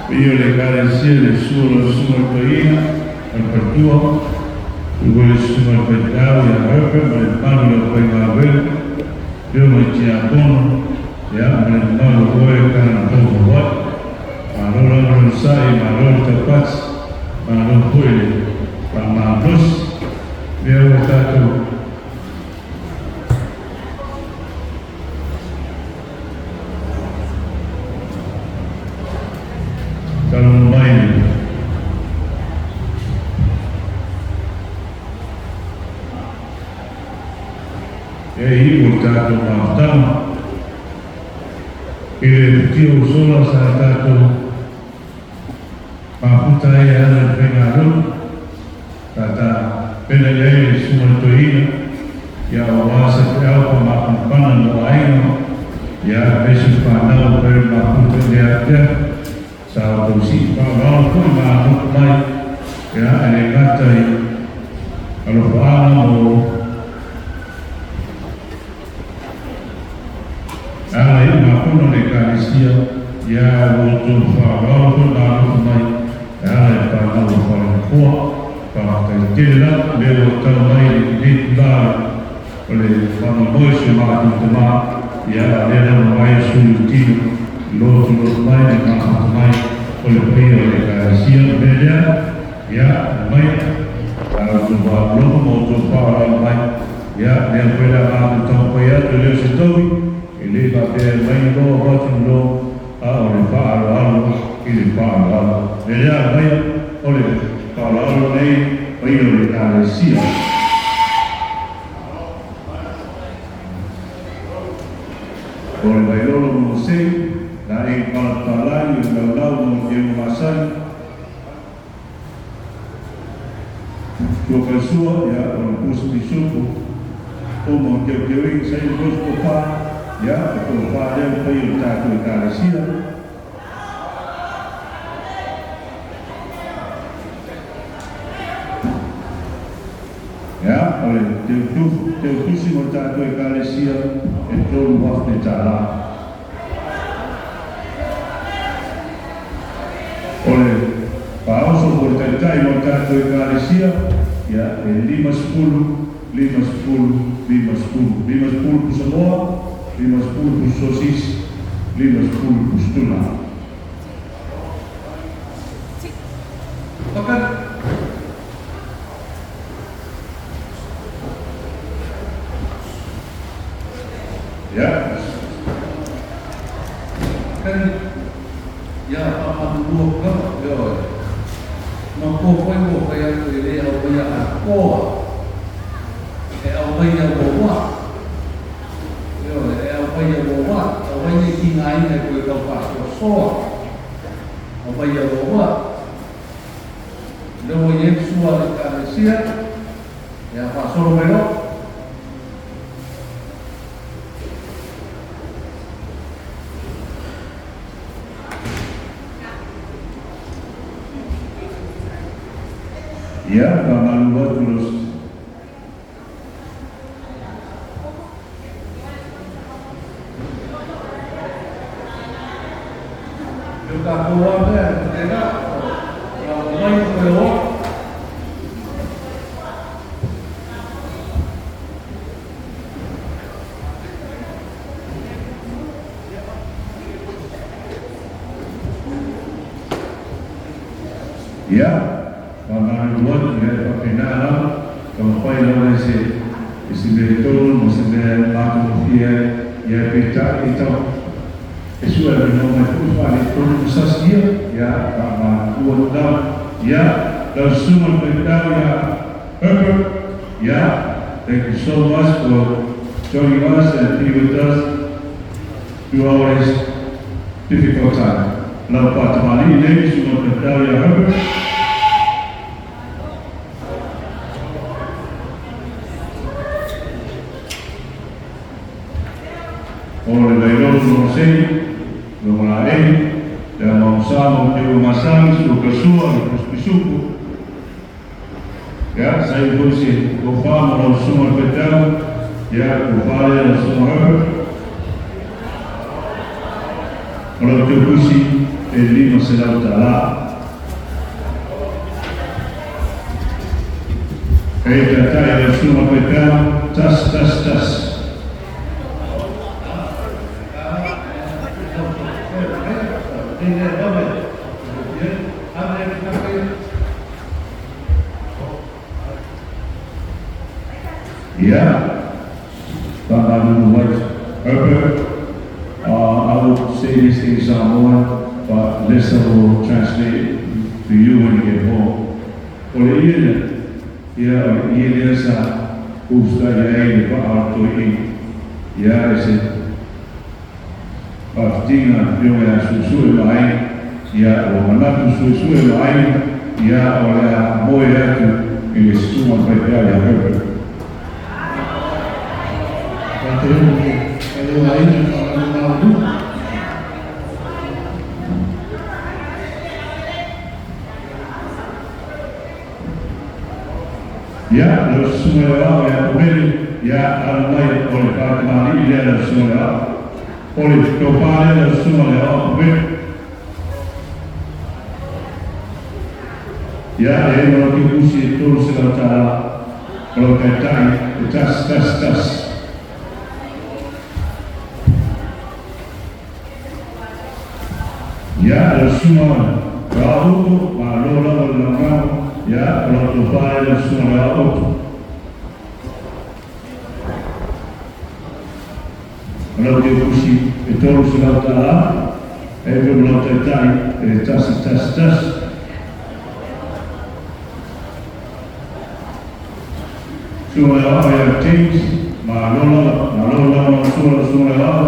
Paia o le Ekalesia i le susu o lau Susuga i le Paia ma le Faletua, susu foi le Susuga i le Faifeau ia Herbert ma le mamalu o le aufaigaluega, afioga i Tiakono, ia ma le mamalu o oe Kananapovo Hawaii. Malo lava le onosai, malo le taupati, malo foi le faamalosi. Lea ua tatou talanoa mai le e iu o le tatou mafutaga i le futia ua sola sa tatou mafuta ai e ala i le faiga-lotu sa tapena i ai le Susuga i le Toeaina, ia aua se feau faamafanafana mo aiga, ia aemaise o fanau e fai o le mafuta i lea afiafi. Sa outou sii faaaloalo foi ma nofo mai, ia e le gata i alofaaga mo ala i ugafono a le Ekalesia, ia ua outou faaaloalo foi ma alofa mai e ala i fanau o Falenofoa. Faafetai tele lava, lea ua tau mai lenei itula o le faamoemoe o si o matou tama, ia a o lea lava vaai sui o tino lotu lotu mai le mafuta mai o le paia o le Ekalesia. O le mea lea, ia mai a outou faalogologo ma outou faaaloalo mai, ia lea foi le a matou taumafai atu e le o se taui e le faapea e mai loa avatu loa, a o le faaaloalo i le faaaloalo. Le lea maia o le faaaloalo nei paia o le Ekalesia. O le Vailolo ma Mosei, la e palapalai o le laulau ma o le masani. Tua faisua, ia, o le pusi pisupu, o mo teu teu i sa i le tofa, ia, o tofa lea o paia o le tatou Ekalesia. Ia, o le teutusi mo le tatou Ekalesia e $3,000. O le faaoso mo le taitai mo le tatou Ekalesia, ia, e 50, 50, 50. 50 pusamoa, 50 pusa sosisi, 50 pusa tuna. Makan. Ia. Kan ia faamalulua lava ioe. Ma po foi ua fai atu e le aumaia atoa. E aumaia muamua. Ioe, e aumaia muamua. Aumai nei tigaina e toe tau faasoasoa. Aumaia muamua. Lea ua i ai le sua a le Ekalesia, ia faasolo mai loa. Ia, faamalu atu lau Le tatou a mea e tēnā, ia o mai o le oa. Ia, faamalu atu ia e faapena lava, taumafai lava i se i se mea tonu ma se mea e matagofie ai, ia peitai e tau e sue avanoa mai foi faaletonu ma sasi ia, ia faamalulu atu lava. Ia, lau susuga i le faifeau ia Herbert, ia, thank you so much for joining us and be with us through all this difficult time. Lau faatamalii nei susuga i le faifeau ia Herbert. O le Vailolo Mosei, Logolaei, le Amausa mo te ua masani, sua kasua, le puspisupu. Ia, sa i foi se tofa mo lau susuga i le faifeau, ia, tofa lea lau susuga Herbert. O lau teutusi e $500. E taitai lau susuga faifeau, tasi tasi tasi. Ia, faamalulu atu. Herbert, I will say this in Samoan, but Lisa will translate it to you when you get home. O le ie lea, ia, o le ie lea sa usta i ai le vaa o le toeaina. Ia, e se faafitiga a le afioga ia Suesue ma Aiga, ia, ua manatu Suesue ma Aiga, ia, o le a moe atu i le susuga o le faifeau ia Herbert. Tatou e o aiga faalemalulu. Ia, lau susuga i le Aoao ia Pomeli, ia, alu mai o le faatamali'i lea lau susuga i le Aoao. O le tofa lea lau susuga i le Aoao Pomeli. Ia, e ai ma lau teutusi e $300, o lau taitai e tasi tasi tasi. Ia, lau susuga le Aoao Utu, malo lava le lagolago, ia, o lau tofa lea lau susuga i le Aoao Utu. O lau teutusi e $300, e ai foi ma lau taitai e tasi tasi tasi. Susuga i le Aoao ia James, malo lava, malo le lagolagosua lau susuga i le Aoao,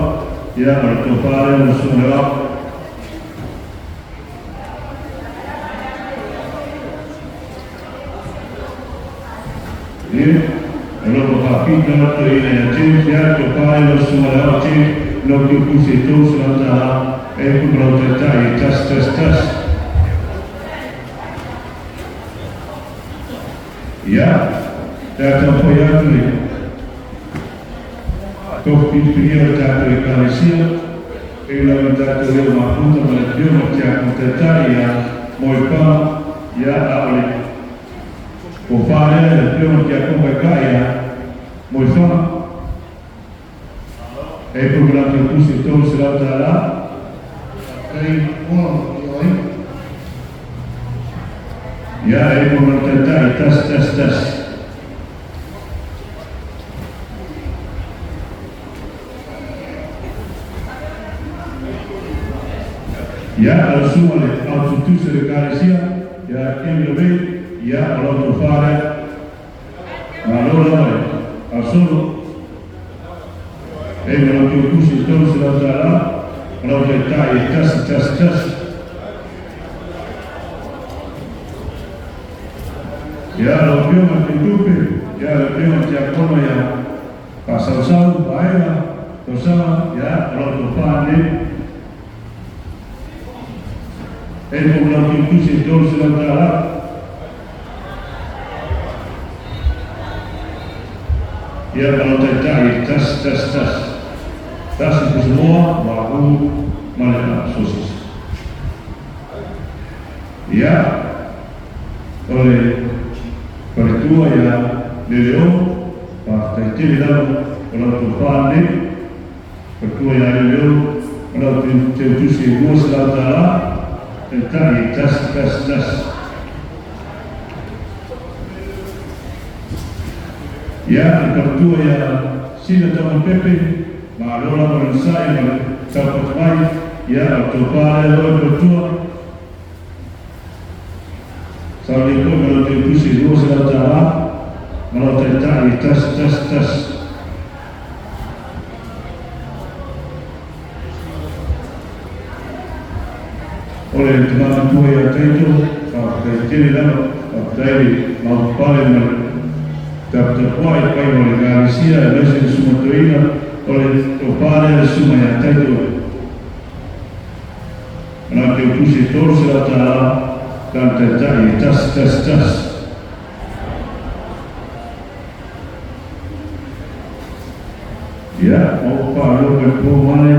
ia, o le tofa lea lau susuga i le Aoao. Ia, o lo o faapito atu toeaina ia James, ia, tofa lea lau susuga i le Aoao James, lau teutusi e $300, e ai foi ma lau taitai e tasi tasi tasi. Ia, pe a taumafai atu le tofu filifilia o le tatou Ekalesia, e ui lava i tatou leo mafuta ma le afioga i le Tiakono Taitai ia Moepaga, ia, a o le tofa lea i le afioga i le Tiakono Taitai ia Moefaga, e ai foi ma latou tusi e $300. Faafetai ua o ai. Ia, e ai foi ma le taitai tasi tasi tasi. Ia, lau susuga i le Aotutusi o le Ekalesia, ia Kevin Levy, ia, o lau tofa lea. Malo lava le faasolo. E ai ma lau teutusi e $300, o lau taitai e tasi tasi tasi. Ia, lau afioga i le Teutupe, ia, lau afioga i le Tiakono ia Faasausau, Vaega, Tausaga, ia, o lau tofa lenei. E ai foi ma lau teutusi e $300. Ia, ma lau taitai e tasi tasi tasi. Tasi pusamoa, vagu ma le faasosisi. Ia, o le faletua ia Leleo, faafetai tele lava o lau tofa lenei. Faletua ia Leleo, o lau teutusi e $200, taitai e tasi tasi tasi. Ia, le faletua ia Sina Taumapepe, malo lava le onosai ma le taupata mai, ia, o le tofa lea loa le faletua. Saunia foi ma lau teutusi e $200, ma lau taitai e tasi tasi tasi. O le tama matua ia Taito, faafetai tele lava, faafetai le maupale ma le taputapuai faiva o le Ekalesia aemaise le susuga toeaina, o le tofa lea le susuga ia Taito. O lau teutusi e $300, tana taitai e tasi tasi tasi. Ia, ma ua faalogo i le po male,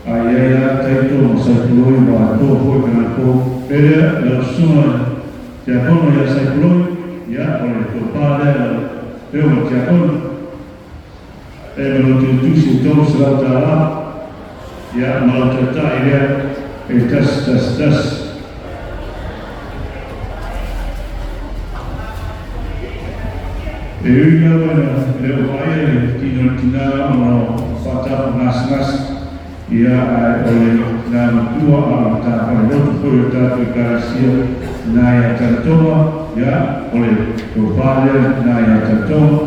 a i ai lava taito ma Saipuloi wa toa foi ka po. Pere lau susunga tiakono ia Saipuloi, ia o le topā lea lau peo ma tiakono. E ma lau teutusi e $300, ia ma lau taitai lea e 1 1 1. E ui lava ina le o vaia i le tino le tina ona o whātapu ngasingasi, ia ae o le nā matua a o le tāwhare lotu foi o tātou Ekalesia nā ia Talatoma, ia o le tōpā lea nā ia Talatoma.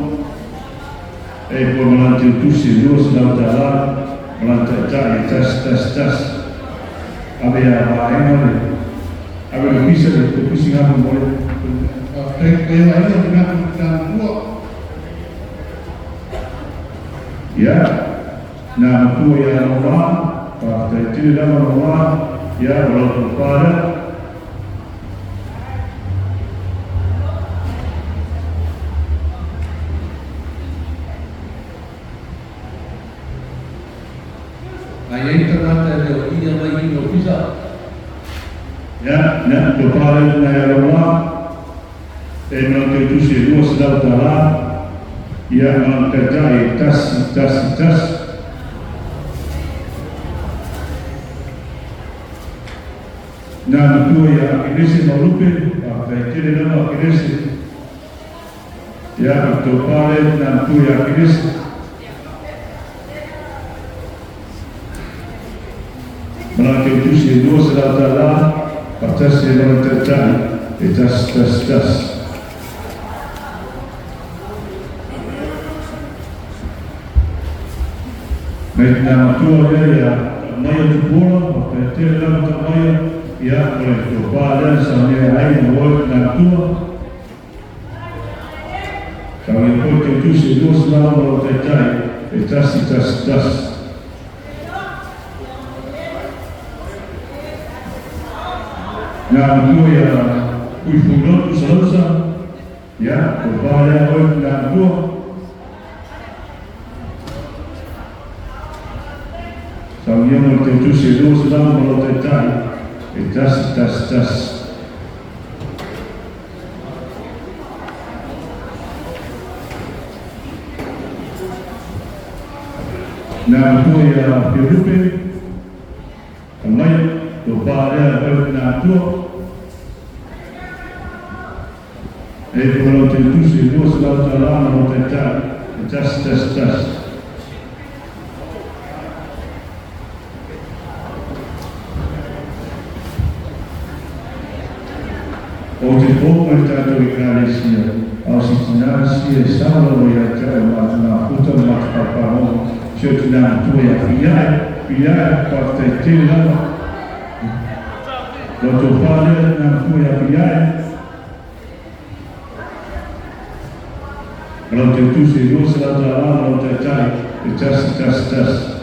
E pua malana teu tusi e $200, malana taitai e 1 1 1. Ave ia vaenga le, ave le pisa le te pisi ngā mo le. Faafetai e ai le ngā tina matua. Ia, nā matua ia Noa, faafetai tele lava Noa, ia o lau tōpā lea. Ai ai tagata e le o ia mai i lo pisa. Ia, nā tōpā lea nā ia Noa, e mana te tusi e $200, ia mana taitai e 1 1 1. Nā matua ia Akinese Maulupe, faafetai tele lava Akinese. Ia, o tōpā lea nā matua ia Akinese. Mana te tusi e $200, faatasi e mana taitai e 1 1 1. Nei nā matua lea ia maia tupuola, faafetai tele lava ta maia, ia o le tōpā lea sa mea ai ma oe nā matua. Sau ia koe te tusi e 200 ma lau taitai e 1 1 1. Nā matua ia ui fuilotu salausa, ia tōpā lea oe nā matua. Sau ia mo te tusi e 200 ma lau taitai e 1 1 1. Nā matua ia Whirupe, ka mai, tōpā lea oe nā matua. E pua lau te tusi e $200 ma lau taitai e 1 1 1. O te pō le tātou Ekalesia, au si tina si e saola o ia te o mātu ngā puta o mātu pāpāhono, si o tina matua ia whiae, whiae, whāwhtai tele lava. Lau tō pā lea tina matua ia whiae. Lau te tusi e $200 ma lau taitai e 1 1 1.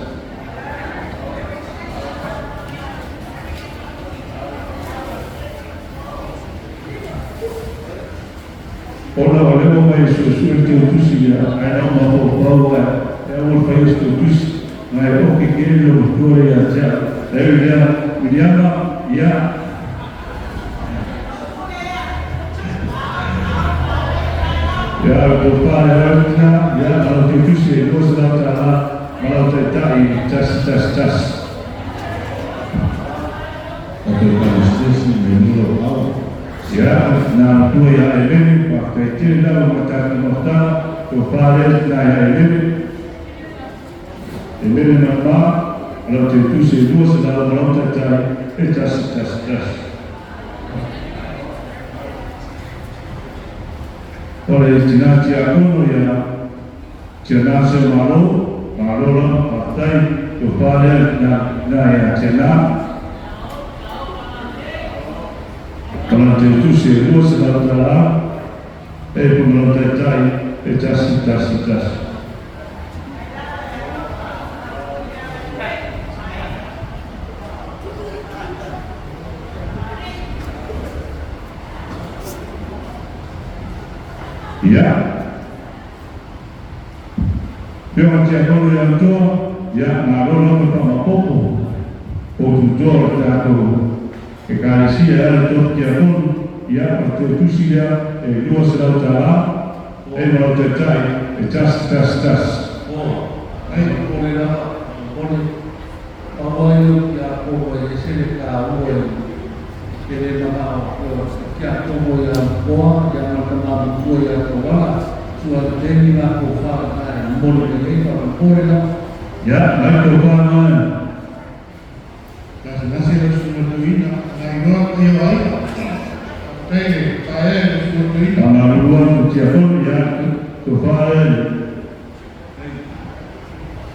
Ona o leo mai suesue le teu tusi ia ae nau ma ho pau ae e au o whai o teu tusi ngai o ke ke le o matua ia tea. Leo i lea Williama ia. Ia au tō pā e au tina ia ma lau teu tusi e $200 ma lau taitai 1 1 1. O te Palestesi me nuro au. Ia, nā matua ia Eleni, whāwhai tele lava ma tātou mahutāna, tō pā lea tina ia Eleni. Eleni ma mā, lau te tusi e 200 ma lau taitai e 1 1 1. O le tina tiakono ia tia nā seo malo, malo la, whāwhai, tō pā lea tina ia tia nā. Kana te tusi e $200, e puna lau taitai e 1 1 1. Ia. Peo tia kono ia toa, ia ngā rolo me pa mapopo. O tutoa o le tatou Ekalesia e ala i tofi tiakono, ia, o le teutusi lea e $200, e ma lau taitai e 1 1 1. Ai, o le lava, o le pau ai o tiakono e ese le taua i te le manao o tiakono ia Moa, ia ma le tama matua ia Tauala, sua teni la ko wha na e momoli mai ai, faamolemole lava. Ia, mai tofa na. Nasi le susuga toeaina, na iloa paia o aiga. Faafetai le paea i le susuga toeaina. Faamalulu atu tiakono, ia, tofa e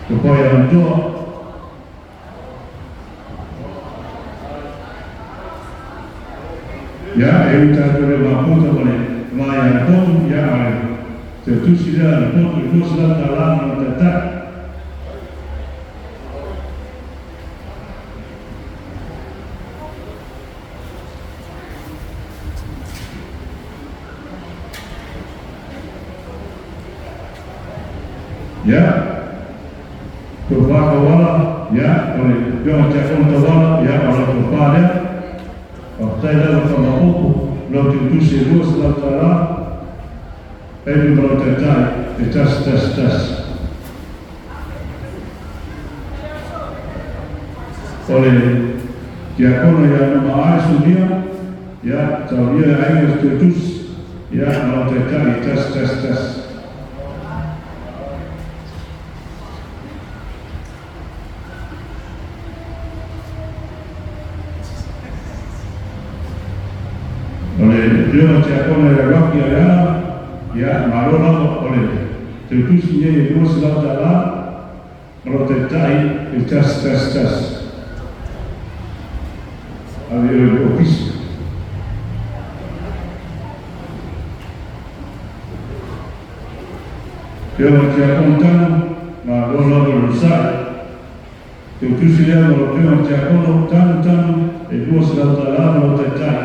tofa ia Matoa. Ia, e ui tatou le mafuta ma le va ia poto, ia, a le teutusi lea le poto e $200 ma lau taitai. Ia, tofa Tauala, ia, o le afioga tiakono Tauala, ia, o lau tofa lea. Faafetai lava faamaopo lau teutusi e $200, e ma lau taitai e 1 1 1. O le tiakono ia Numa Sunia, ia, taulia le aiga o teutusi, ia, ma lau taitai e 1 1 1. O le afioga tiakono ia Raki Aiala, ia, malo lava o le teutusi nei e $200 ma lau taitai e 1 1 1. Ave o le ofisi. Afioga tiakono Tanu, malo lava le onosai. Teutusi lea ma lau afioga tiakono Tanu Tanu e $200 ma lau taitai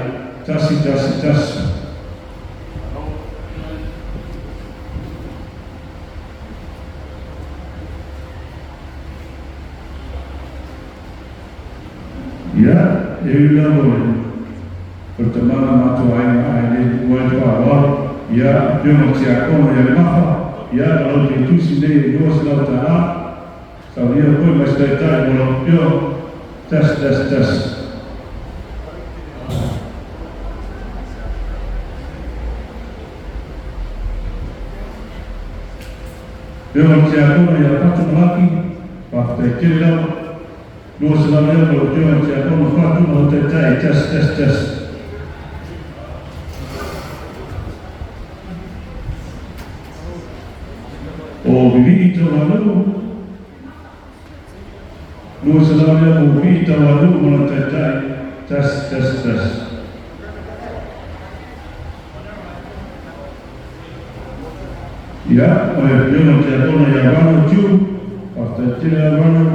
1 1 1. Ia, e ui lava o le tamaga matua aiga ae le tuua ai le faaaloalo, ia, afioga tiakono ia Lemafa, ia, ma lau teutusi nei e $200, saunia foi ma se taitai mo lau afioga, 1 1 1. Afioga tiakono ia Fatu Malaki, faafetai tele lava, 200 lea ma lau afioga tiakono Fatu ma lau taitai 1 1 1. O Vivii Tauanuu, 200 lea mo Vivii Tauanuu ma lau taitai 1 1 1. Ia, o le afioga tiakono ia Rano Tiu, faafetai tele lava Rano,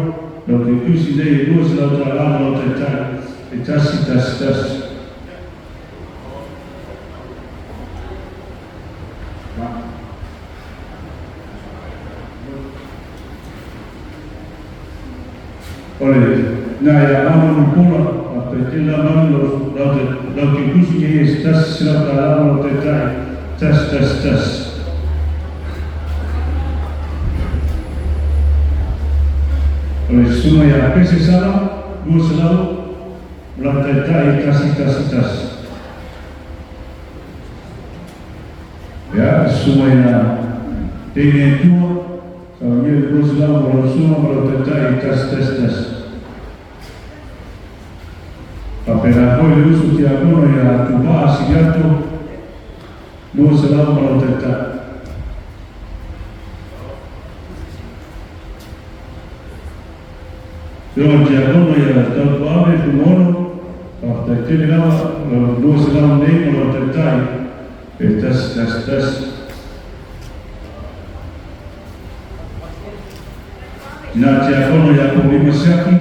lau teutusi nei e $200 ma lau taitai e 1 1 1. O le na ia Manu Nupola, faafetai tele lava Manu, lau teutusi nei e $100 ma lau taitai 1 1 1. O le susuga ia Pese Sala, 200 ma lau taitai e 1 1 1. Ia, susuga ia Teine Atua, saunia le 200 mo lau susuga ma lau taitai e 1 1 1. Faapena foi le uso tiakono ia Tuvaa Siliato, 200 ma lau taitai. Afioga tiakono ia Tautuave Fugono, faafetai tele lava lau 200 nei ma lau taitai e 1 1 1. Ina tiakono ia Paulima Siaki,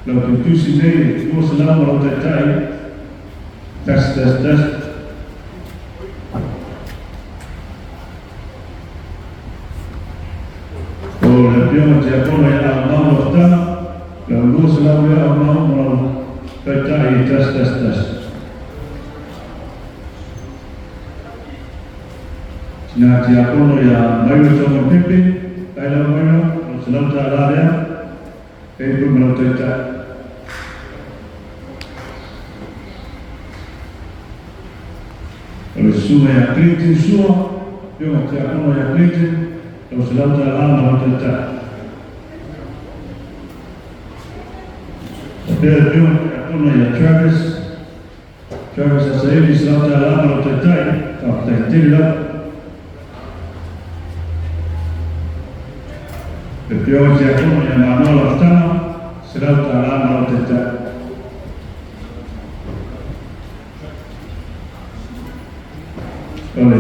lau teutusi nei e 200 ma lau taitai 1 1 1. O le afioga tiakono ia Aumau Lafutaga, lau 200 selau lea au mau ma lau taitai e 1 1 1. Tina tiakono ia Maio Tonga Pepe, tai lau Maio, lau $100 lea, pei foi ma lau taitai. O le susuga ia Clinton Sua, afioga tiakono ia Clinton, lau $100 ma lau taitai. Faapea le afioga tiakono ia Travis, Travis Asaeli, $100 ma lau taitai, faafetai tele lava. Le afioga tiakono ia Manoa Lafutaga, $100 ma lau taitai. O le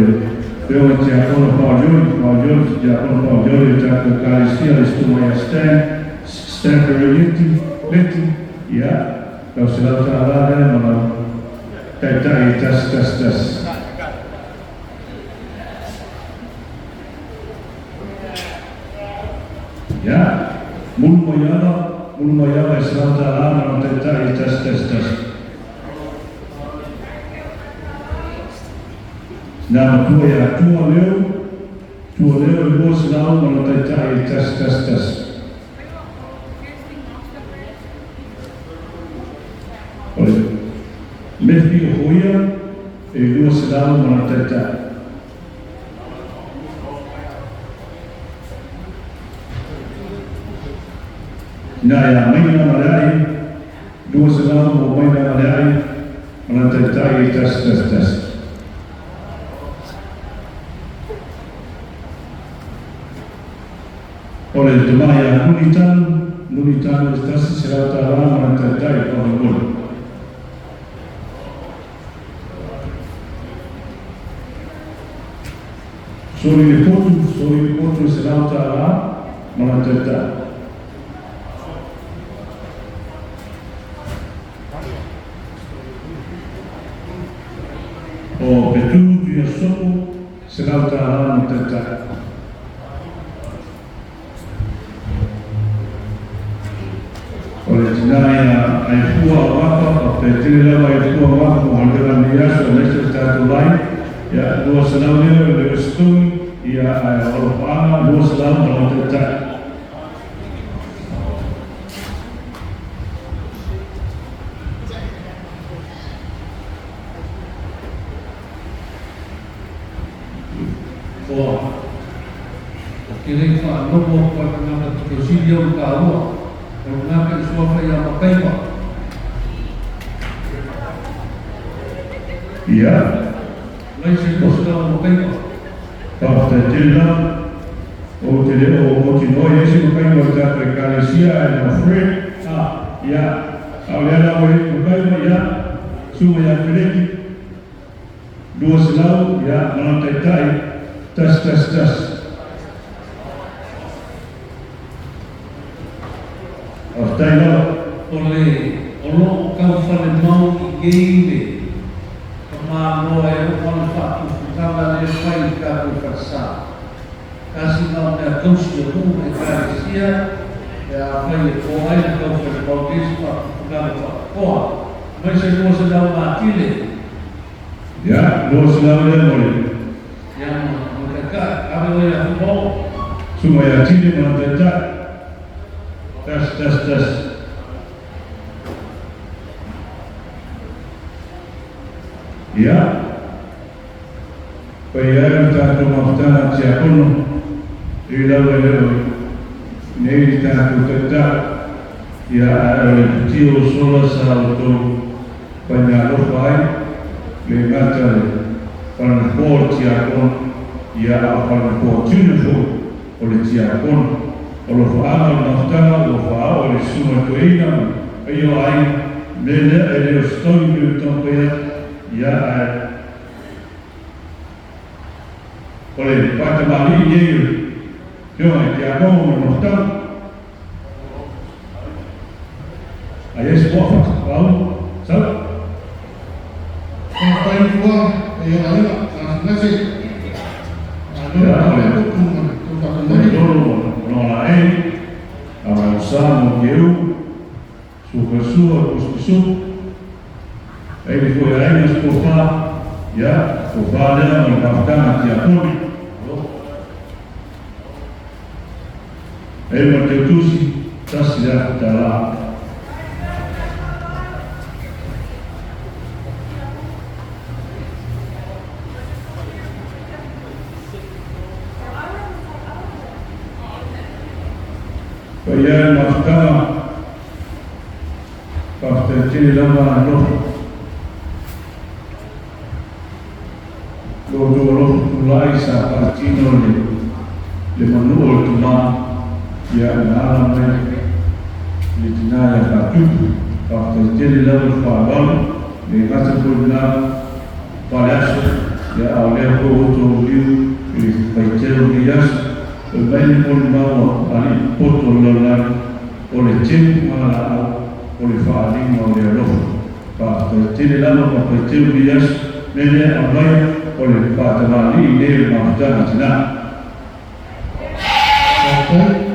afioga tiakono Paolioli, Paolioli, tiakono Paolioli o tatou Ekalesia, le susuga ia Stan, Stanbury Leti, Leti, ia, lau $100 lea ma lau taitai e 1 1 1. Ia, Mulu Maiava, Mulu Maiava e $100 ma lau taitai e 1 1 1. Na matua ia Tua Leo, Tua Leo e 200 ma lau taitai e 1 1 1. O le Mefi o Hoia e 200 ma lau taitai. Na ia Maina Maleai, 200 mo Maina Maleai, ma lau taitai e 1 1 1. O le tama ia Nuni Tanu, Nuni Tanu e $100 ma lau taitai faamolemole. Soli le potu, Soli le potu e $100 ma lau taitai. O Peturu Tuia Sopo, $100 ma taitai. O le tina ia Aifua o Mapa, o faafetai tele lava Aifua o Mapa mo galuega lenei aso aemaise le tatou line. Ia, 200 lea o le ositogi, ia ae o alofaaga 200 ma lau taitai. Ua o te lei faalogo atu ai le tagata pito sili au i taua, o lena ka i suafa ia Makaiva. Ia. Lai se 200 o Makaiva. Faafetai tele lava. Ou te le o mautinoa i esi Makaiva o le tatou Ekalesia ae na Fred, ia, a o lea la ua i Makaiva, ia, susuga ia Feleki, 200, ia, ma lau taitai, 1 1 1. Faafetai lava. O le o loo taufalemau i nei le tamānoa e oo le faatufutaga lea fai i tatou falesa. Tasi na o mea tausi o nuu ma Ekalesia pe afai e toa ai le taufalemau nei se faatufutaga faapitoa. Mai se 200 matile. Ia, 200 lea mo le Ia ma taitai, ave oe ia Fumao. Susuga ia Tile ma lau taitai. 1 1 1. Ia, paia e o le tatou mafutaga tiakono, e ui lava e le o nei le tatou taitai, ia ae o le futia ua sola sa outou faigalofa ai, le gata le falenofoa o le tiakono, ia a o falenofoa tiune foi o le tiakono. O alofaaga o le mafutaga ua faaoo i le susuga i toeaina ma paia o aiga, mea lea e le o se togi pei ona taumafai atu, ia ae o le faatamalii nei o le afioga i tiakono ma le mafutaga. Ai ai se poa faaulu, sau. Faafetai tua e o aiga, gasegase. Malo le tupu ma le taufatumani. Tolu o Noa Laei, Agai Sa mo Keu, pisupu. E le foi ai le tofa, ia, tofa lea ma le mafutaga tiaponi. E ma te tusi, 1000 tala. Paia e mafutaga, faafetai lava alofa. Lo outou alofa tulai sa faatino le manu o le tumā, ia na ala mai le tinā ia faatupu. Faafetai tele lava le faaaloalo, le gata foi lena faleaso, ia a o lea foi ua outou liu i le faitele o lenei aso. O mai le molimau a alii poto o le lalolagi, o le teu ma laau o le faaaliga o le alofa. Faafetai tele lava ma faiteu lenei aso, me lea aumai o le faatamalii nei o le mafutaga tinā. Faafetai.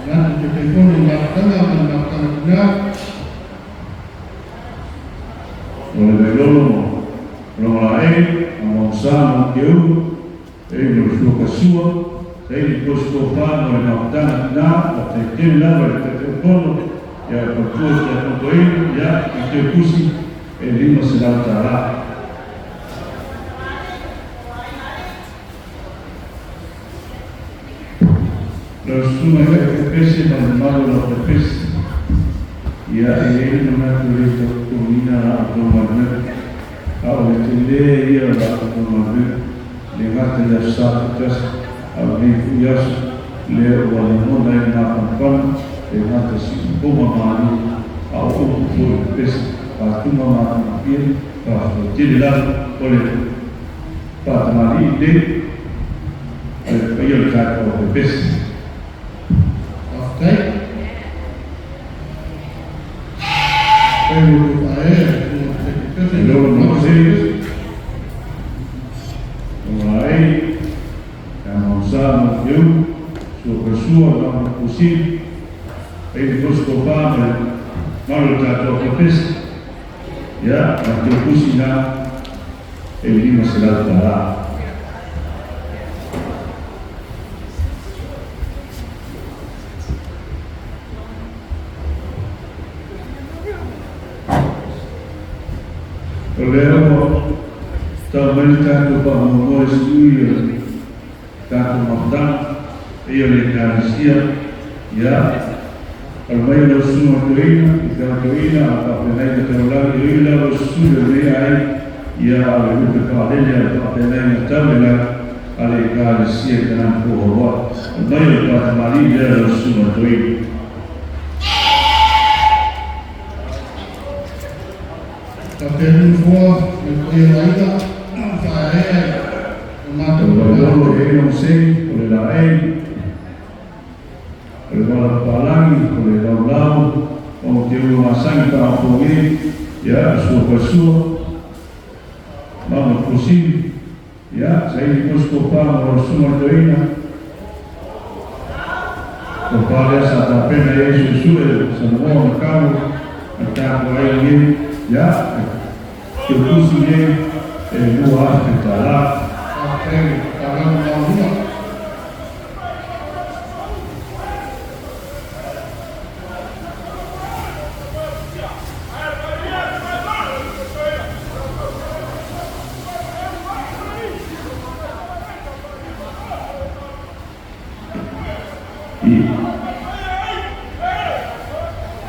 Manatu Taitaifono i mafutaga ma le mafutaga tina. O le Vailolo ma Logalaei, ma Mausa ma Keu, e mo le Fuakasua, sa i le tofa mo le mafutaga tinā, faafetai tele lava le Taitaifono, ia le faletua te atotoina, ia i te pusi e 500 tala. Lau susuga i le pepese ma le mamalu o lau pepese, ia e i ai le manatu e le tautotogiina la outou galuega, a o le telē ia o la outou galuega, le gata i aso sa taitasi, a o lenei foi aso, lea ua lagona ai le mafanafana, le gata siufofoga malie, a o upu foi o pepese, faatuga matagofie, faafetai tele lava o le faatamalii lenei, le paia o le tatou pepese. Faafetai. Faafetai i lo outou faaee i le pepese. Le lolo mose, Logalaei, ia Mausa ma Keu, Sua Kasua ma Kusili, e le tosi tofa ma le malu o le tatou pepese, ia, ma te pusi na e 500 tala. O lea ua tau mai le tatou faamoemoe sui o le tatou mafutaga, e o le Ekalesia, ia, o le mai o lau susuga toeaina, i feautoina, a faafeagaiga taulagi, e ui lava o susuli o lenei ai, ia a o le lupe faalele a le faafeagaiga tau le lagi, a le Ekalesia i Kanana po Hawaii. O le mai o le faatamalii lea lau susuga toeaina. Faapea nofoa le paia o aiga, faaee o matou O le Vailolo e Mose, o le Laei, o le Valapalagi, o le Laulau, o te ua masani faafoge, ia, sua pasua, mama kusini, ia, sa ili kosi tofa ma lau susuga toeaina, tofa lea sa tapena i ai suesue sa moa ma kau, ma tatou ai nei, ia, te pusi nei, e 2000 tala. Faafetai le faaaloalo maualuga.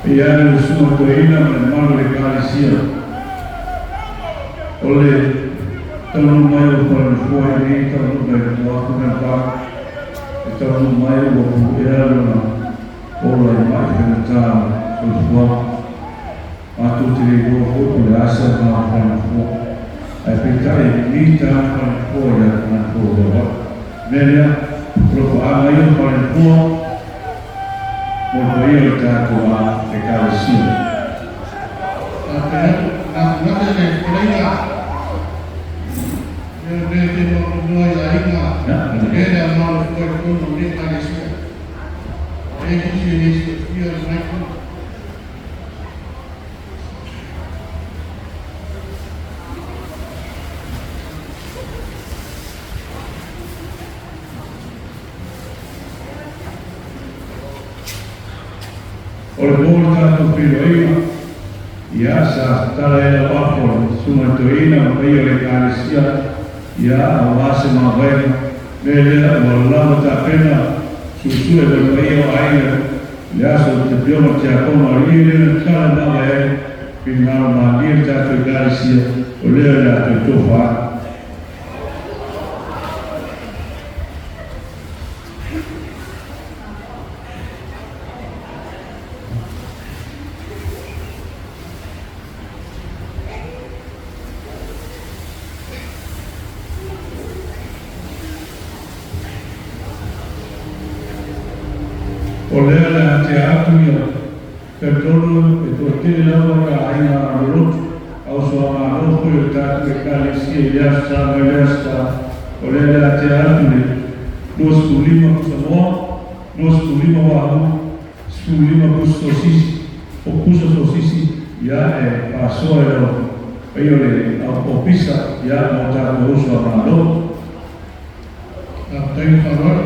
Ia le susuga toeaina ma le mamalu o le Ekalesia. O le taunuu mai o Falenofoa i nei taunuuga i tua atu na pa, e taunuu mai ua puea lona ola i mai faigata o le soifuaga. Matou te le iloa foi po o le a se aoga o Falenofoa. Ae peitai e mimita Falenofoa ia Kanana po o Hawaii. Mea lea, o lo faaga ia o Falenofoa mo le paia o le tatou a Ekalesia. Faafetai atu, natunate le fetalaiga. Lea le te mautinoa i aiga, le le aoga o le foa i totonu o lenei Ekalesia. E nisi e le silafia lenai tulaga. O le po le tatou feiloaiga, ia sa tatala ai lau apo le Susuga i Toeaina ma paia o le Ekalesia, ia aua se mavaega. Mea lea ua lava tapena suesue mo le paia o aiga i le aso o le Afioga i le Tiakono a alii lea na tatala e mavae ai finagalo malie le tatou Ekalesia, o lea o le a toe tofa atu. O lea le a tea atu ia talitonu e toatele lava ia aiga lolotu a uso a Malo foi o tatou Ekalesia i le Aso Sa mai le Aso Sa. O lea le a tea atu le 25 pusa moa, 25 wahū, 15 pusa sosisi, o pusa sosisi ia e faasoa i lau paia o le ofisa ia mo tatou uso a Malo. Faafetai le faaaloalo.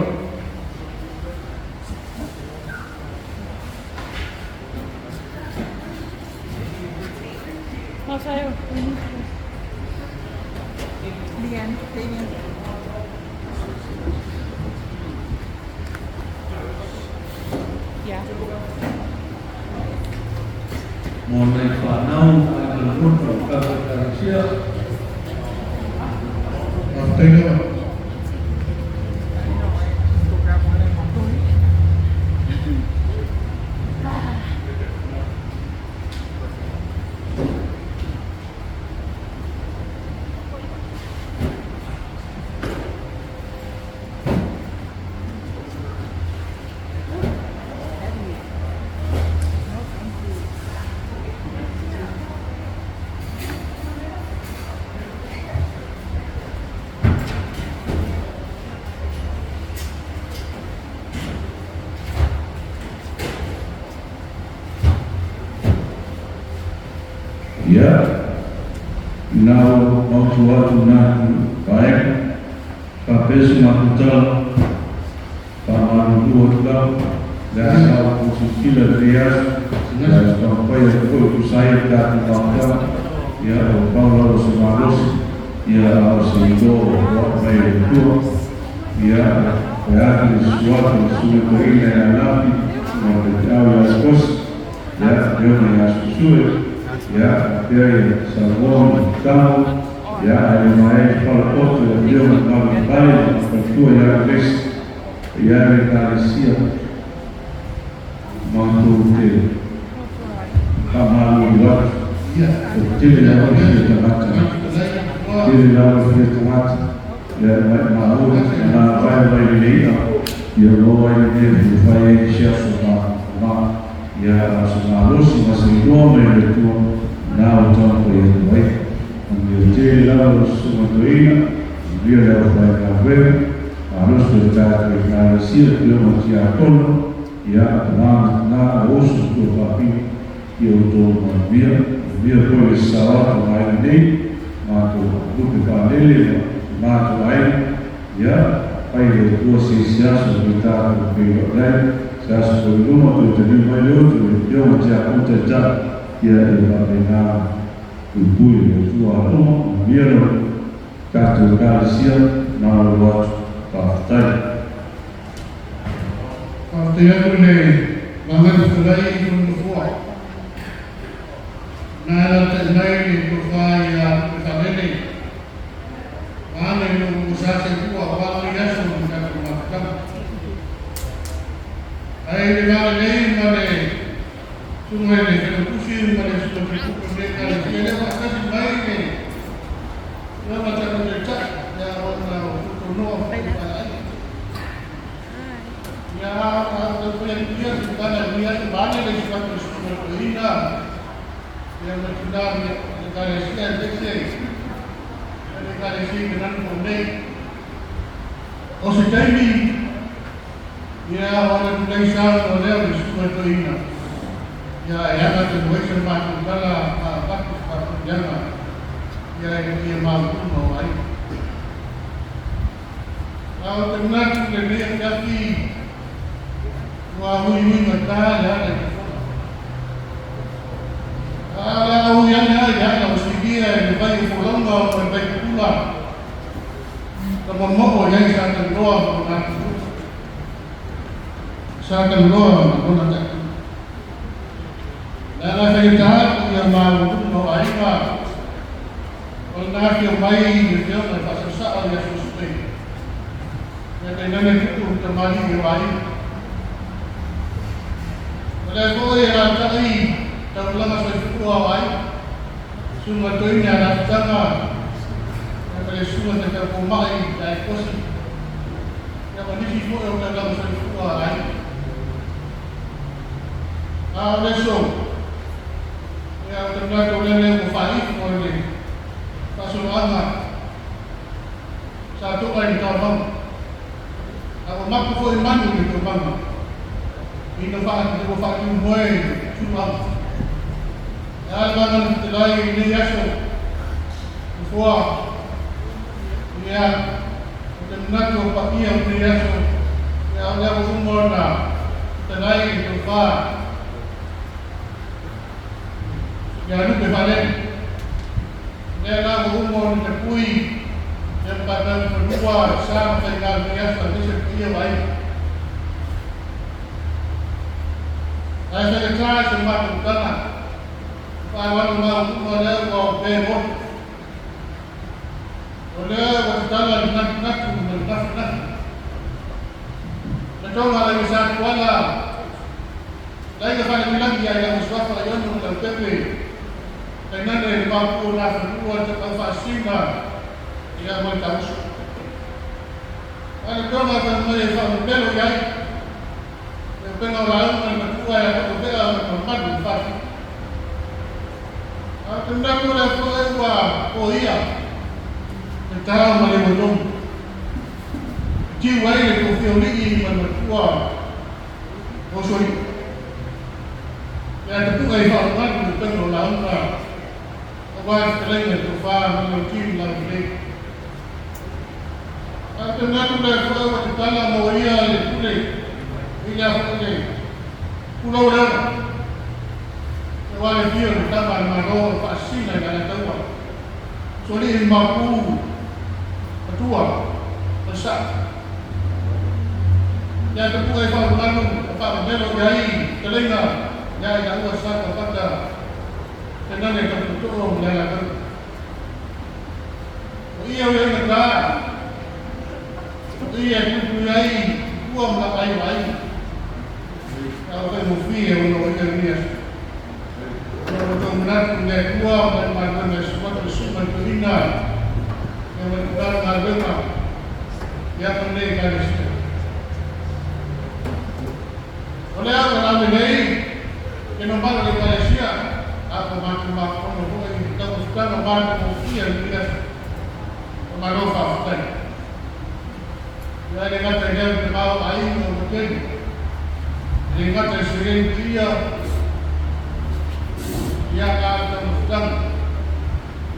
Masayo. Lian, Damien. Yeah. Mo nai whanau, ai ka lotu o tatou Ekalesia. Faafetai lava. I know, I go grab one and walk away. Heavy. No, thank you. Ia, nau mautu atu natu vaega, faapea se matou tala, faamalulu atu lava, le a sa outou silasila i lenei aso, ia se taumafai atu foi e tusa ai le tatou mafutaga, ia ua pau lava se malosi, ia a o se iloa ua foai mai e le Atua, ia e atu le susu atu o le Susuga Toeaina ia Lafi ma le faifeau ia Sikosi, ia afioga ia Suesue, ia faapea ia Samoa ma Tamo, ia ae le maea le falaoto i afioga i Malu ma faletua ia Grace, ia le Ekalesia matou te faamalulu atu. O tele lava le fia tagata, tele lava le fia tagata, ia maumau na vae mai le i'a, ia maua ai le mea e fia fai ai se aso ma ia a o se malosi ma se iloa mai le Atua na o taumafai atu ai. Manuia tele lava lau Susuga Toeaina, manuia le aufaigaluega, malosi o le tatou Ekalesia, afioga i Tiakono, ia tama ma tina, o uso ma tuafafine, ia outou manuia, manuia foi le sasao atu o aiga nei, matou lupe faalele ma matou aiga, ia fai e le Atua se isi aso e tatou feiloai ai, se aso foi i luma toe taliu mai le utu i le afioga i Tiakono Taitai, ia e faapena puipui e le Atua alofa, manuia lau tatou Ekalesia, malolo atu, faafetai. Faafetai atu i le Vaega Fetalai i lou nofoa. Na alaalatai mai le tofa ia Lupe Faalele, vaeane lou sa seua aua lenei aso ma le tatou mafutaga. Ae i le va lelei ma le susuga i le Failautusi ma le susuga i le Tupu o lenei Ekalesia, lea faatasi mai le Afioga i le tatou Taitai ia ona o Tutonoa Faifaiai. Ia a o tau fai atu ia se tala i lenei aso, vaeane le suafa o le Susuga i le Toeaina ia ma tina o le Ekalesia aemaise le Ekalesia i Kanani po o nei. O se taimi ia ona tulai saunoa lea o le Susuga i le Toeaina ia e aga tonu ai sa matou tala ma avatu se faafitaga ia i le paia maualuga o aiga. A o te manatu i lenei afiafi ua huihui gata le ala i te fola. paia e le vai o folauga ma le vai pupula. Ka mamoo i ai sa talanoa ma lona atunuu. Sa talanoa ma lona tatou. Le ala e faigata atu ia maualuga o aiga o lena afio mai i le Afioga i Faasaosa'a ia Suesue, ia tainane tupu le tamalii o aiga. O lea foi e alaalatai taulaga soifua o aiga, susuga i toeaina a Lafitaga, ia ma le susuga i Taitaifoma'i ia Aikosi, ia ma nisi foi o taulaga soifua a aiga. A o le aso, ia ou te manatu o lea ua faaifo i le faasoloaga sa to'a i le taomaga. A ua mapu foi manu i le toomaga, ina ua faatiumoe i le tuluaga. E a le vaga na fetalai i lenei aso, Nofoa, ia, ou te manatu o paia o lenei aso, ia o lea ua uma ona fetalai i le tofa ia Lupe Faalele. Lea la ua uma ona tapui ia ma faatau fanua sa ma faiga o lenei aso aemaise le paia o aiga. Ae faigata i se matou tala, faaaloalo maualuga lea ua opea i motu. O lea ua tatala le natunatu ma le nafunafu. Na tonga laiga sa tuala, laiga faalagilagi ai lau suafa i ono ma Leaupepe, tainane le mapu o Nafanua le tapau faasina ia ma le tauso. A le tonga fai mai e faamemelo i ai, le upega o lauga le matua e ato'ovea ma le mamalu o fati. A o te manatu o lea foi ua poia le tao ma le uatonu. E tiu ai le tofi auli'i ma le matua o Solii. Ia tapu'e i faalumalu le upega o lauga aua le fetalaiga i le tofa ma le lautili ma laulelei. A o te manatu lea foi ua tatala mo ia le pule i lea foi le pulou leoga. Aua le afio o le tama a le Malo o faasisina i le Alataua. Solii ma mapu matua o le sa'a. Ia tapu'e i faalumalu ma faamemelo i ai fetalaiga ia i laua sa taupata tainane taputo'o ma le alataua. O ia o ia gata, o ia e puipui ai tua ma la'ai o aiga. A o faigofie ona o ia lenei aso. Ina ua outou manatu i le Atua ma le galuega e sumata le susuga i le toeaina ia ma le tulaga galuega ia ma lenei Ekalesia. O le au e ave nei ke mamalu o le Ekalesia, a ua matou mafono foi i le taumafataga matagofie o lenei aso. Faamalo faafetai. Ia e le gata i lea o le tamaoaiga ua tele, e le gata i seleni paia, ia a o le taumafataga,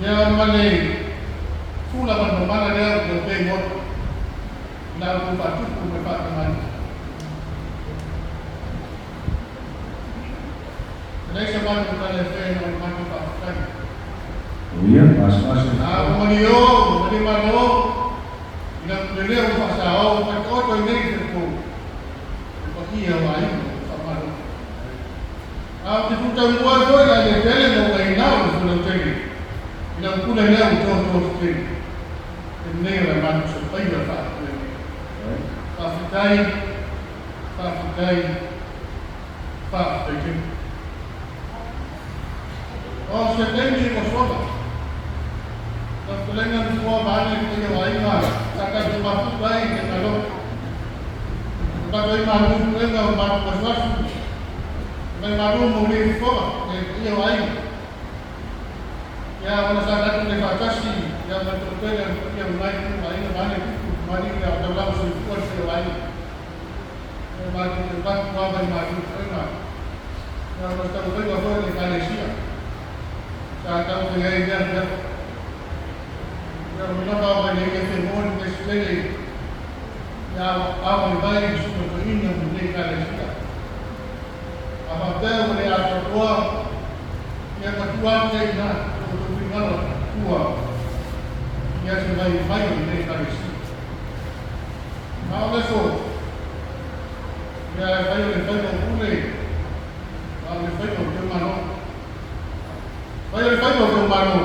ia ma le fula ma le mamala lea ua opea i Maota, i la outou faatupu ma le faatamalii. E leai sa matou tala e faia na o le matou faafetai. O ia, pasipasi. A ua malio, ua malie malo, i lau pule lea ua faasaao, ua taoto ai nei se pou, le paia o aiga ua faamalo. A ou te tu taumua ai foi la le tele ma ua inao le fulautele, i lau pule lea ua totoa tetele, lenei o le matou sapaia faapea nei. Faafetai, faafetai, faafetai tele. O se taimi ua sola, lau fetalaiga Nofoa vaeane le paia o aiga sa tatou mafuta ai i le talofa. O tatou ai malu puega o matou asuasu, mai malu mo le fofoga le paia o aiga. Ia ona sa tatou le faatasi ia ma le toatele o le paia o nai itu aiga vaeane tupu tamalii ia o taulaga soifua le paia o aiga. Ia matou te avatu lava i malu puega. Ia ona taumafaiga foi le Ekalesia sa taumafai ai lea mea. Ia o lava mai le ia femoni peresetene ia awa i vai le susuga toeaina ma lenei Ekalesia. A faapea ua le atoatoa, ia matua atu ai i ina lo outou finagalo. finagalo tua ia se vaivai o lenei Ekalesia. A o le aso, ia e fai o le faiva o pule, a o le faiva o teumalo. Fai o le faiva o teumalo,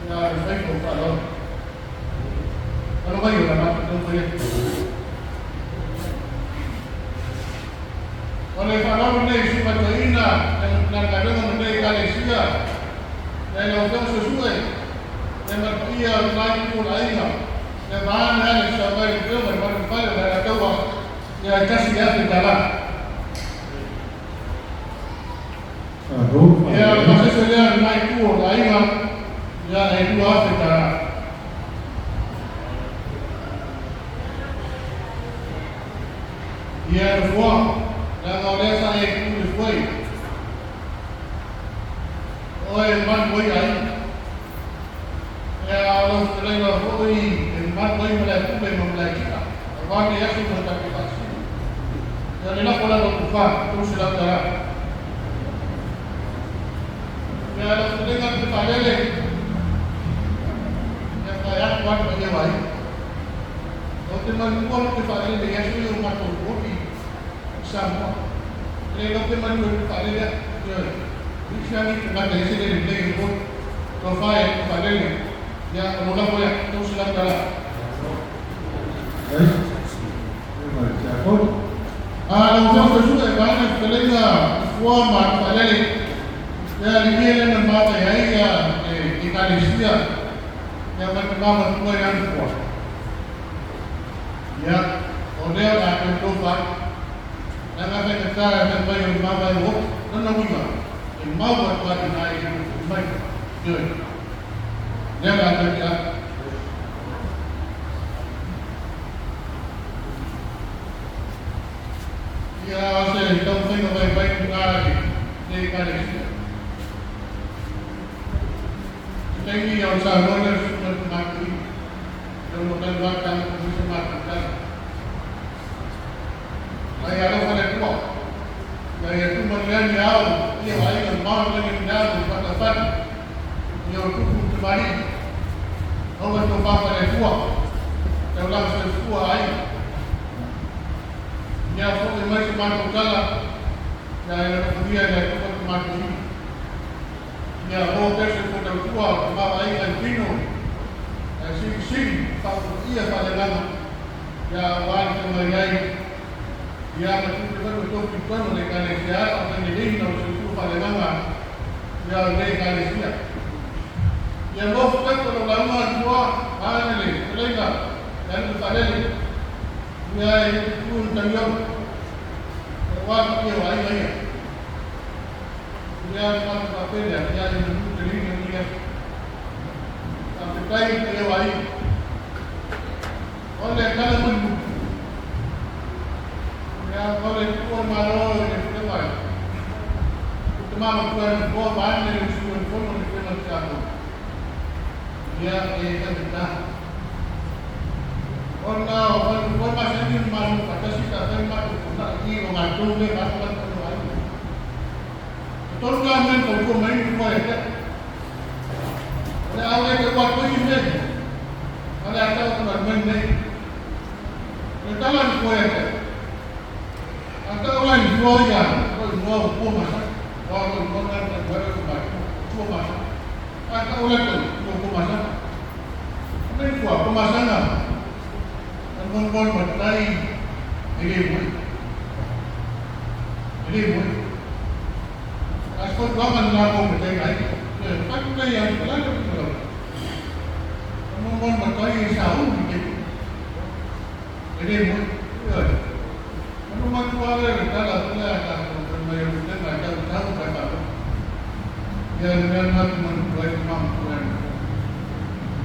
ia o le faiva o faaaloalo. Alo mai o la matou taumafai atu. O le faaaloalo lenei i susuga toeaina na galuega ma lenei Ekalesia, ia i lau Afioga Suesue, ia ma le paia o lena itu o le aiga, ia vaeane lava le sau mai le Afioga i le Malu Fale o le Alataua, ia e $1,000. Ia o le pasese lea o lena itu o le aiga, ia e $2,000. Ia Nofoa, leaga o lea sa e tu i le foe, o oe e malu ai aiga. Ia a o lau fetalaiga foi e malu ai Malaepule ma Malaetia, aua nei aso ma le tatou faasino. Ia o le lafo lava tufa, $300. Ia lau fetalaiga le Faalele, ia vaeatu lava le paia o aiga. Ou te manua le Faalele i aso ia o matou oti i Samoa. E le lau te manu e le Faalele atu. Ioe. Isi lava nei tagata e ese le lelei o le tofa e le Faalele. Ia, o lo lafo lea, $300. Ai, e ma le tiakono. A lau Afioga Suesue, vaeane le fetalaiga i fua ma le Faalele, ia le mea lea na mavae ai ia le Ekalesia ia ma le tama matua ia le fua. Ia, o lea o le a toe tofa ai. Leaga faigata e fai mai o le mavae o oti, lona uiga, e mau atu lava i ina e le toe foi mai. Ioe. Lea o le a toe tea atu. Ia, o se taumafaiga vaivai lena i lenei Ekalesia. Se taimi ona saunoa lea o le Susuga i le Tama Toeaina, ia ona talu lava tago mai se matou tala. Mai alofa le Atua, ia ia tuma lea ni ao, ia o aiga mamao le lagi ni ao, o fatafata, ia o tupu ma tamalii, aua tofa fa le Atua, taulaga soifua aiga. Ia foi mai se matou tala, ia e alofagia e le Atua le matou ina. Ia maua pea se soifua tautua o le tamaoaiga i tino, ae silisili faautaia faaleagaga, ia aua le tau mai ai, ia ma tiute foi ma tofi i totonu o le Ekalesia ala o taileleina o le soifua faaleagaga, ia o lenei Ekalesia. Ia maua fetapu o lau lauga atu vaeane le fetalaiga e alu i le faalele, ia e tu i le tagiolo, aua le paia o aiga ia. Ia le matou faapele ia ia manu teleina lenei aso. Faafetai i le paia o aiga. O le tala mulimuli, ia o le tuua o le Malo i le Afioga i le Tama Matua e Nofoa vaeane le usu o le Fono le Afioga i le Tiakono. Ia e faigata. Ona o fale nofoa e masani ona malu faatasi pe afai le matou fonotaga i i o matou lea matou latou o aiga. E tolu la mea na fautua mai ai nofoa ia te au. O le a ou le taua atu ai ni mea ia, a o le a tau atu mai lenei. O le tala a nofoa ia te au. A tau la i nofoa ia, o igoa o tua masani. Aua o lou igoa lena na tau ai o matua, o tua masani. A tau la tau, o tua masani. O nei nofoa, tua masana, na molimoli matai e le moe. E le moe. A se fautuaga lena mo mataina ai. Fai nei au talata ma lau. Molimoli matai e sauni te. E le moe. Ona matua lea le tala lea a tatou mai o le tena e tau tau kai whānau. Ia le mea lena te manu ai te mamatua e nofoa.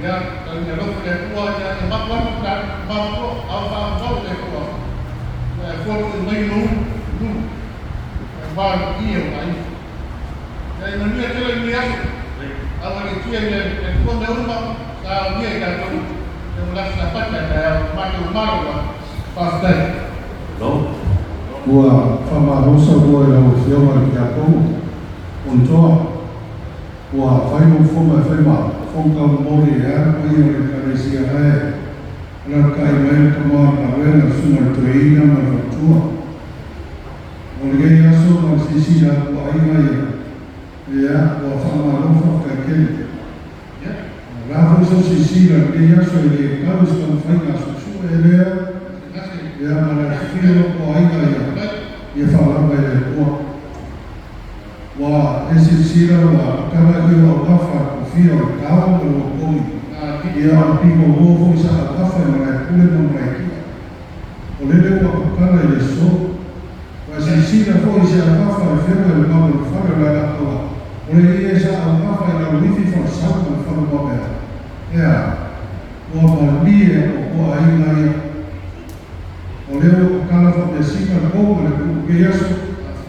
Ia, tau ni alofa le Atua, ia e mapu atu ta mamatua, au whaamau le Atua. Ia e fua tui mai no nu. E wā i e o ai. Ia e manuia tele i ni aso. Awa le tia le tua me uma, sa au nia i tātou. Te mo lasa sa pata, ta au mātou malo wa. Whaafitai. Lo. Ua faamalo saunoa i lau Afioga i le Tiakono o Toa. Ua fai lou fono e fai ma fofoga taumolimoli e ala paia o le Ekalesia ae alalatai mai le tama o le galuega, le susuga i le toeaina ma le faletua. O lenei aso ma le silasila atu a aiga ia, ia, ua faamalo faafetai tele. O le a foi sau silasila i lenei aso e le tau i se taumafaiga a suesue lea, ia, ma le afifio o aiga ia, ia faalava i le Atua. Ua e silasila ua tatala i ou auafa le kofia o le tao ma le uapogi, ia o le pitogo foi sa auafa i Malaepule ma Malaekia. O lele ua tatala i le aso. Ua e silasila foi i se auafa i le Afioga i le Malu o le Fale o le Alataua, o le ie sa auafa i Laloifi Falesau ma le Falumamea. E a? Ua malie atoatoa aiga ia. O lea ua tatala faameasina le pou ma le tuu lenei aso,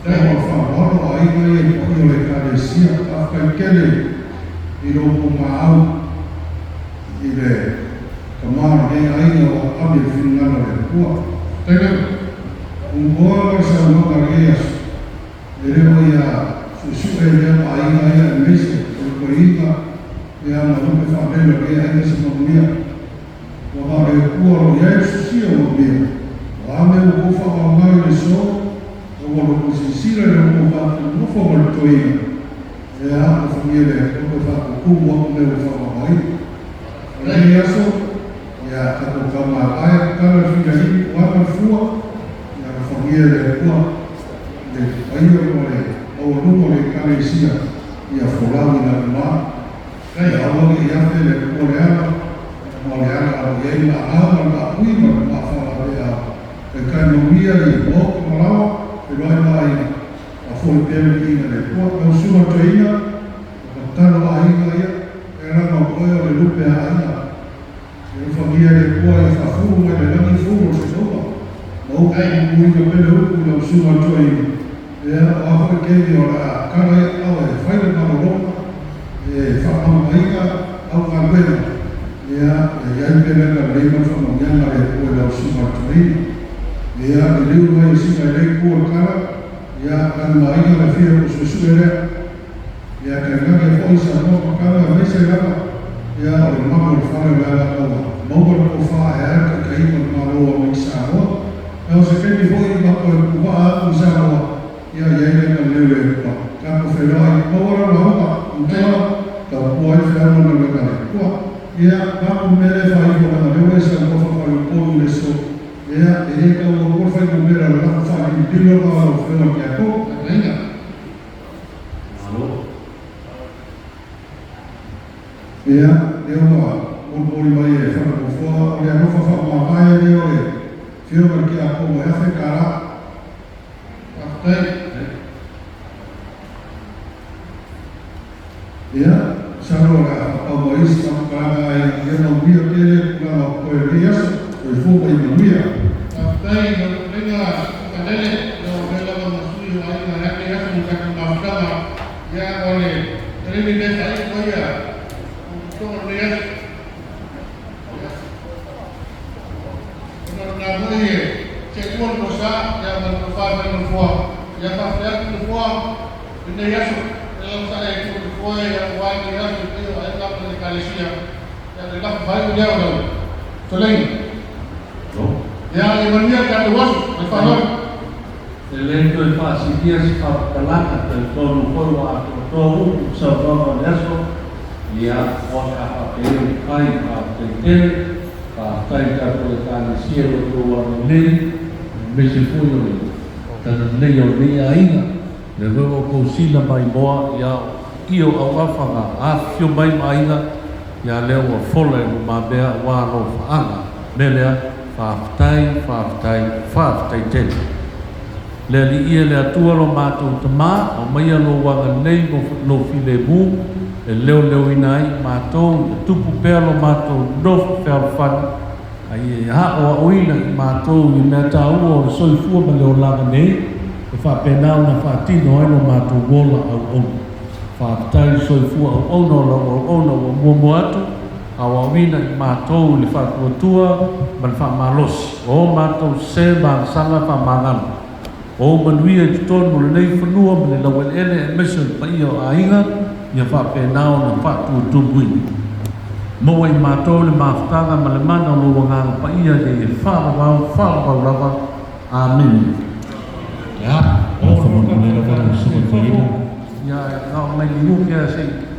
ona o le faaaloalo a aiga ia i paia o le Ekalesia. Faafetai tele i lo outou maau i le tama o lenei aiga ua ave i le finagalo o le Atua. Umoa ma le saunoaga i lenei aso, e le o ia suesue lea ma aiga ia aemaise o le toeaina ia ma lupe faalele o lenei aiga se manuia. Ua na o le Atua o lo o i ai le sosia o manuia. O a mea ua outou faaaoga i le aso, a ua loto silasila i lo outou faatulunofo ma le toeaina, ea, alofagia e le Atua toe faatutumu atu mea ua faaaogaina. O lenei aso, ia tatou taumavae, tatala le filalimu, ava le fua, ia alofagia e le Atua le paia ma le maualuga o le Ekalesia, ia folau i lagima. Ia aua ne i afe le Atua le ala, ma o le ala o lo o i ai le maahao ma le maapui ma le maafaalavea taitai manuia i maota ma laoa, feiloai ma aiga, faafoi pea le viiga i le Atua. Lau Susuga i le Toeaina, o tatalo a aiga ia, e ala ona o oe o le lupe a aiga. E alofagia e le Atua ia faafulu mai le lagi fulu o le fesoga, ma upu puipuiga pele upu i lau Susuga i le Toeaina, ea, o a foi taimi o le a tala ai aao e fai le malologa, e faamaumaina au galuega, ea, e i ai pea le agalelei ma le faamanuiaga a le Atua i lau Susuga i le Toeaina. Ea, liliu mai e sina i lea itu o le tala, ia, lagi ma aiga le afio o suesue lea. Ia tainane foi Samoa Matala aemaise lava ia o le malu o le fale o le Alataua maua le tofa e ae le taitaiga o le Malo o Amerika Samoa. A o se taimi foi ma toe puvaa atu i Samoa ia i ai le agalelei o le Atua. Tatou feiloai maua lau lauga i uta tautua ai le feau ma le galuega a le Atua. Ia mapu le mea lea e faaifo leaga o lea ua e saunoa faafaaiupolu i le aso. Ia e le tau atua le fuainumera o le lafo faalilolilo na o lau Afioga i le Tiakono. Malo. Ia, lea ua molimoli mai e Falemuafoa, o le alofa faamavae lea o le Afioga i le Tiakono e $1,000. Faafetai. Ia, masalo o le a faapau mai isi faamatalaga ai ia manuia tele tulaga o totoe o lenei aso. Soifua ma ia manuia. Faafetai i lau fetalaiga Kalele, ia o lea lava ma sui o aiga e ake aso i tatou mafutaga, ia o le telele lea faaiu mai ia o lenei aso. Ia, ona o lena foi e seua le mosa, ia ma le tofa i le nofoa, ia faafetai atu le nofoa lenei aso, ia lau sa e tuu le foe ia ua lenei aso i paia o aiga ma le Ekalesia, ia le lafo faaiu lea o lau fetalaiga. Ia, ia manuia le tatou aso, ma le faaaloalo. E le toe faasilia se faamatalaga, talitonu foi ua atoatoa upu i saunoaga o le aso, ia, o le a faapea ona fai. Faafetai tele, faafetai i tatou Ekalesia i lo outou agalelei, aemaise foi o le talalelei o lenei aiga, lea foi ua outou sila maimoa, ia, i o auafa na afifio mai ma aiga, ia lea ua fola i lumamea aua alofaaga. Mea lea, faafetai, faafetai, faafetai tele. Le Alii e le Atua lo matou Tamā, aumaia lou agalelei ma lou filemu e leoleoina ai matou, ia tupu pea lo matou nofo fealofani, a ia aoaoina i matou i mea taua o le soifua ma le olaga nei, e faapena ona faatino ai lo matou ola auauna. Faafetai i le soifua auauna o lau auauna ua muamua atu, aoaoina i matou i le faatuatua ma le faamalosi o matou sē ma agasala faamagalo. O manuia i totonu o lenei fanua ma le laueleele aemaise o le paia o aiga, Ia faapena ona faatutumuina. Maua i matou le mafutaga ma le mana o lou Agaga Paia ina ia faavavau, faavavau lava. Amene. Ia, Ia, faamanuia lava lau susuga i le toeaina. Ia, na o mai liu pea se i